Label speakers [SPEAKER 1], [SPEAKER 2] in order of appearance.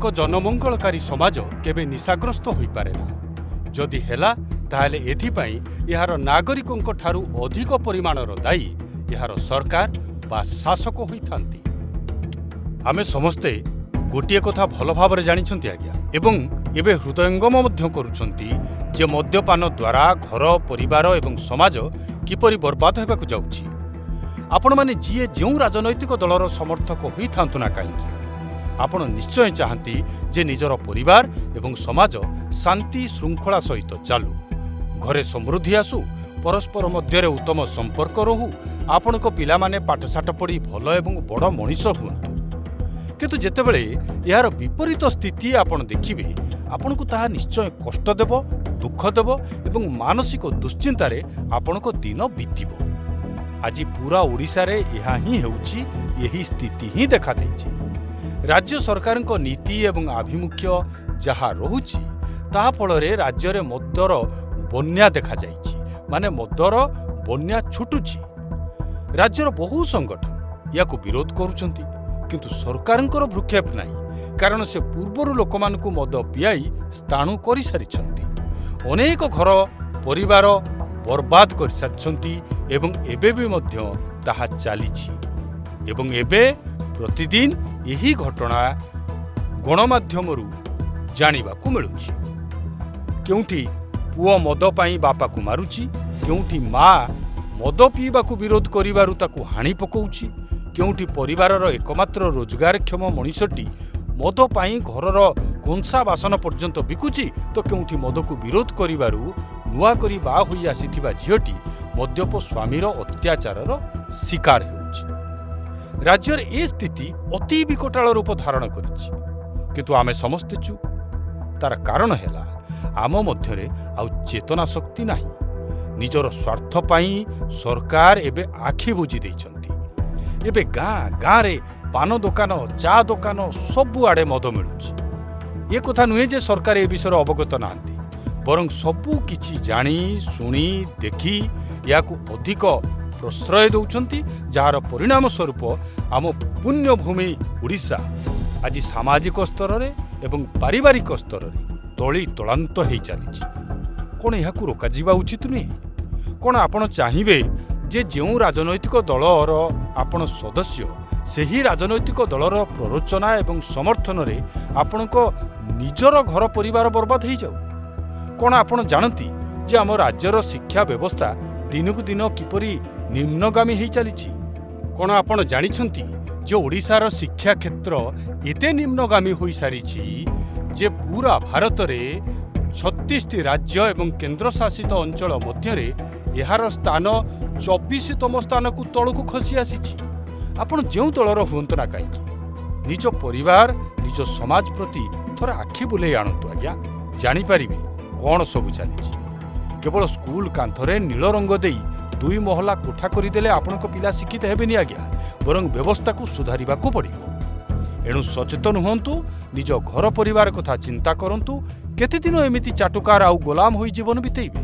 [SPEAKER 1] ଏକ ଜନମଙ୍ଗଳକାରୀ ସମାଜ କେବେ ନିଶାଗ୍ରସ୍ତ ହୋଇପାରେ ନା। ଯଦି ହେଲା, ତାହେଲେ ଏଥିପାଇଁ ଏହାର ନାଗରିକଙ୍କ ଠାରୁ ଅଧିକ ପରିମାଣର ଦାୟୀ ଏହାର ସରକାର ବା ଶାସକ ହୋଇଥାନ୍ତି। ଆମେ ସମସ୍ତେ ଗୋଟିଏ କଥା ଭଲ ଭାବରେ ଜାଣିଛନ୍ତି ଆଜ୍ଞା, ଏବଂ ଏବେ ହୃଦୟଙ୍ଗମ ମଧ୍ୟ କରୁଛନ୍ତି ଯେ ମଦ୍ୟପାନ ଦ୍ୱାରା ଘର, ପରିବାର ଏବଂ ସମାଜ କିପରି ବର୍ବାଦ ହେବାକୁ ଯାଉଛି। ଆପଣମାନେ ଯିଏ ଯେଉଁ ରାଜନୈତିକ ଦଳର ସମର୍ଥକ ହୋଇଥାନ୍ତୁ ନା କାହିଁକି, ଆପଣ ନିଶ୍ଚୟ ଚାହାନ୍ତି ଯେ ନିଜର ପରିବାର ଏବଂ ସମାଜ ଶାନ୍ତି ଶୃଙ୍ଖଳା ସହିତ ଚାଲୁ, ଘରେ ସମୃଦ୍ଧି ଆସୁ, ପରସ୍ପର ମଧ୍ୟରେ ଉତ୍ତମ ସମ୍ପର୍କ ରହୁ, ଆପଣଙ୍କ ପିଲାମାନେ ପାଠଶାଠ ପଢ଼ି ଭଲ ଏବଂ ବଡ଼ ମଣିଷ ହୁଅନ୍ତୁ। କିନ୍ତୁ ଯେତେବେଳେ ଏହାର ବିପରୀତ ସ୍ଥିତି ଆପଣ ଦେଖିବେ, ଆପଣଙ୍କୁ ତାହା ନିଶ୍ଚୟ କଷ୍ଟ ଦେବ, ଦୁଃଖ ଦେବ ଏବଂ ମାନସିକ ଦୁଶ୍ଚିନ୍ତାରେ ଆପଣଙ୍କ ଦିନ ବିତିବ। ଆଜି ପୁରା ଓଡ଼ିଶାରେ ଏହା ହିଁ ହେଉଛି, ଏହି ସ୍ଥିତି ହିଁ ଦେଖାଦେଇଛି। ରାଜ୍ୟ ସରକାରଙ୍କ ନୀତି ଏବଂ ଆଭିମୁଖ୍ୟ ଯାହା ରହୁଛି, ତାହା ଫଳରେ ରାଜ୍ୟରେ ମଦର ବନ୍ୟା ଦେଖାଯାଇଛି, ମାନେ ମଦର ବନ୍ୟା ଛୁଟୁଛି। ରାଜ୍ୟର ବହୁ ସଂଗଠନ ୟାକୁ ବିରୋଧ କରୁଛନ୍ତି, କିନ୍ତୁ ସରକାରଙ୍କର ଭ୍ରୂକ୍ଷେପ ନାହିଁ, କାରଣ ସେ ପୂର୍ବରୁ ଲୋକମାନଙ୍କୁ ମଦ ପିଆଇ ସ୍ଥାଣୁ କରିସାରିଛନ୍ତି, ଅନେକ ଘର ପରିବାର ବର୍ବାଦ କରିସାରିଛନ୍ତି ଏବଂ ଏବେ ବି ମଧ୍ୟ ତାହା ଚାଲିଛି ଏବଂ ଏବେ ପ୍ରତିଦିନ ଏହି ଘଟଣା ଗଣମାଧ୍ୟମରୁ ଜାଣିବାକୁ ମିଳୁଛି। କେଉଁଠି ପୁଅ ମଦ ପାଇଁ ବାପାକୁ ମାରୁଛି, କେଉଁଠି ମା ମଦ ପିଇବାକୁ ବିରୋଧ କରିବାରୁ ତାକୁ ହାଣି ପକାଉଛି, କେଉଁଠି ପରିବାରର ଏକମାତ୍ର ରୋଜଗାରକ୍ଷମ ମଣିଷଟି ମଦ ପାଇଁ ଘରର କଂସା ବାସନ ପର୍ଯ୍ୟନ୍ତ ବିକୁଛି, ତ କେଉଁଠି ମଦକୁ ବିରୋଧ କରିବାରୁ ନୂଆ କରି ବାହା ହୋଇ ଆସିଥିବା ଝିଅଟି ମଦ୍ୟପ ସ୍ୱାମୀର ଅତ୍ୟାଚାରର ଶିକାର ହେଉଛି। ରାଜ୍ୟରେ ଏ ସ୍ଥିତି ଅତି ବିକଟାଳ ରୂପ ଧାରଣ କରିଛି, କିନ୍ତୁ ଆମେ ସମସ୍ତେ ଚୁପ୍। ତାର କାରଣ ହେଲା, ଆମ ମଧ୍ୟରେ ଆଉ ଚେତନା ଶକ୍ତି ନାହିଁ। ନିଜର ସ୍ୱାର୍ଥ ପାଇଁ ସରକାର ଏବେ ଆଖି ବୁଜି ଦେଇଛନ୍ତି। ଏବେ ଗାଁ ଗାଁରେ ପାନ ଦୋକାନ, ଚା ଦୋକାନ, ସବୁଆଡ଼େ ମଦ ମିଳୁଛି। ଏ କଥା ନୁହେଁ ଯେ ସରକାର ଏ ବିଷୟରେ ଅବଗତ ନାହାନ୍ତି, ବରଂ ସବୁ କିଛି ଜାଣି ଶୁଣି ଦେଖି ଏହାକୁ ଅଧିକ ପ୍ରଶ୍ରୟ ଦେଉଛନ୍ତି, ଯାହାର ପରିଣାମ ସ୍ୱରୂପ ଆମ ପୁଣ୍ୟଭୂମି ଓଡ଼ିଶା ଆଜି ସାମାଜିକ ସ୍ତରରେ ଏବଂ ପାରିବାରିକ ସ୍ତରରେ ତଳି ତଳାନ୍ତ ହେଇ ଚାଲିଛି। କ'ଣ ଏହାକୁ ରୋକାଯିବା ଉଚିତ ନୁହେଁ? କ'ଣ ଆପଣ ଚାହିଁବେ ଯେ ଯେଉଁ ରାଜନୈତିକ ଦଳର ଆପଣ ସଦସ୍ୟ, ସେହି ରାଜନୈତିକ ଦଳର ପ୍ରରୋଚନା ଏବଂ ସମର୍ଥନରେ ଆପଣଙ୍କ ନିଜର ଘର ପରିବାର ବର୍ବାଦ ହେଇଯାଉ? କ'ଣ ଆପଣ ଜାଣନ୍ତି ଯେ ଆମ ରାଜ୍ୟର ଶିକ୍ଷା ବ୍ୟବସ୍ଥା ଦିନକୁ ଦିନ କିପରି ନିମ୍ନଗାମୀ ହେଇ ଚାଲିଛି? କ'ଣ ଆପଣ ଜାଣିଛନ୍ତି ଯେ ଓଡ଼ିଶାର ଶିକ୍ଷା କ୍ଷେତ୍ର ଏତେ ନିମ୍ନଗାମୀ ହୋଇସାରିଛି ଯେ ପୁରା ଭାରତରେ 36ଟି ରାଜ୍ୟ ଏବଂ କେନ୍ଦ୍ରଶାସିତ ଅଞ୍ଚଳ ମଧ୍ୟରେ ଏହାର ସ୍ଥାନ 24ତମ ସ୍ଥାନକୁ ତଳକୁ ଖସି ଆସିଛି? ଆପଣ ଯେଉଁ ଦଳର ହୁଅନ୍ତୁ ନା କାହିଁକି, ନିଜ ପରିବାର, ନିଜ ସମାଜ ପ୍ରତି ଥରେ ଆଖି ବୁଲେଇ ଆଣନ୍ତୁ ଆଜ୍ଞା, ଜାଣିପାରିବେ କ'ଣ ସବୁ ଚାଲିଛି। କେବଳ ସ୍କୁଲ କାନ୍ଥରେ ନୀଳ ରଙ୍ଗ ଦେଇ ଦୁଇ ମହଲା କୋଠା କରିଦେଲେ ଆପଣଙ୍କ ପିଲା ଶିକ୍ଷିତ ହେବେନି ଆଜ୍ଞା, ବରଂ ବ୍ୟବସ୍ଥାକୁ ସୁଧାରିବାକୁ ପଡ଼ିବ। ଏଣୁ ସଚେତନ ହୁଅନ୍ତୁ, ନିଜ ଘର ପରିବାର କଥା ଚିନ୍ତା କରନ୍ତୁ। କେତେଦିନ ଏମିତି ଚାଟୁକାର ଆଉ ଗୋଲାମ ହୋଇ ଜୀବନ ବିତେଇବେ?